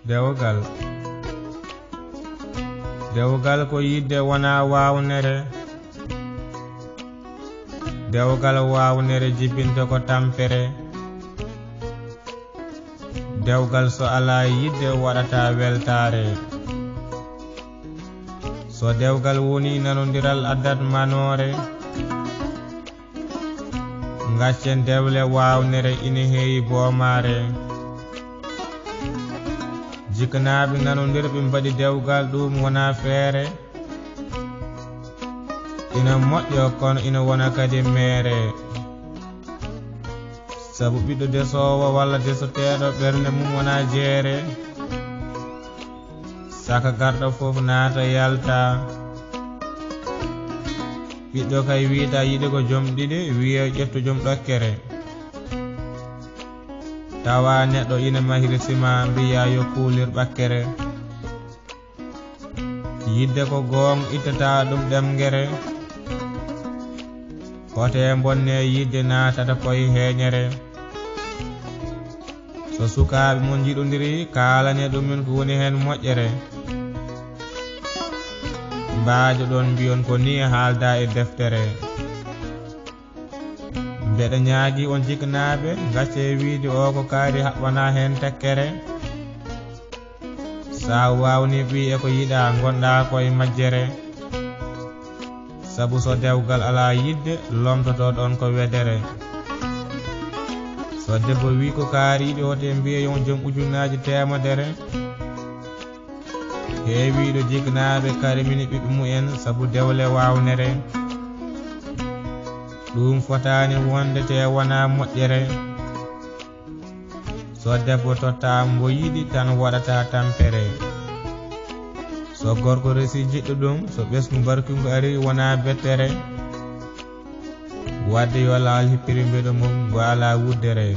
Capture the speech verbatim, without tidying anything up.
Dewgal. Dewgal ko yidde wona waawnere. Dewgal waawnere jibinta ko tampere. Dewgal so alaa yidde waɗata weltaare. So dewgal woni nanondiral addat manoore. Gaccen dewle waawnere ina heewi boomaare. Jikkanaaɓe nanondirɓe mbaɗi dewgal ɗum wona feere. Ina moƴƴo kono ina wona kadi meere. Sabu ɓiɗɗo desoowo walla desoteeɗo ɓernde mum wona jeere. Saka garɗo fof naata yalta. Ɓiɗɗo kay wiyta yiɗi ko joom ɗiɗi wiya ƴettu joom ɗokkere. Tawa neɗɗo ina mahiri sima mbiya yo kuulir ɓakkere. Yidde ko goong ittata ɗum ɗemngere. Hote bonne yidde naatata koye heeñere. So sukaaɓe mon njiɗondiri kaalane ɗumen ko woni heen moƴƴere. Mbaajo ɗon mbiyon ko ni haalda e deftere. Mbeɗa ñaagi on jiknaaɓe gacce wiide o ko kaari haɓɓana heen tekkere. Sa waawni ɓiy e ko yiɗa ngonɗa koye majjere. Sabu so dewgal alaa yidde lomtoto ɗon ko wedere. So debbo wi ko kaari yiɗi hote mbiye yon joom ujunnaaji teemedere. Heewiiɗo jiknaaɓe karimini ɓiɓɓe mumen sabu dewle waawnere. Ɗum fotaani wonde te wona moƴƴere. So debbo totta mbo yiɗi tan waɗata tampere. So gorko resi jiɗɗo ɗum so ɓesngu barkingu ari wona bettere. Wadde yo laal hippiri mbeɗo mum ngo alaa wuddere.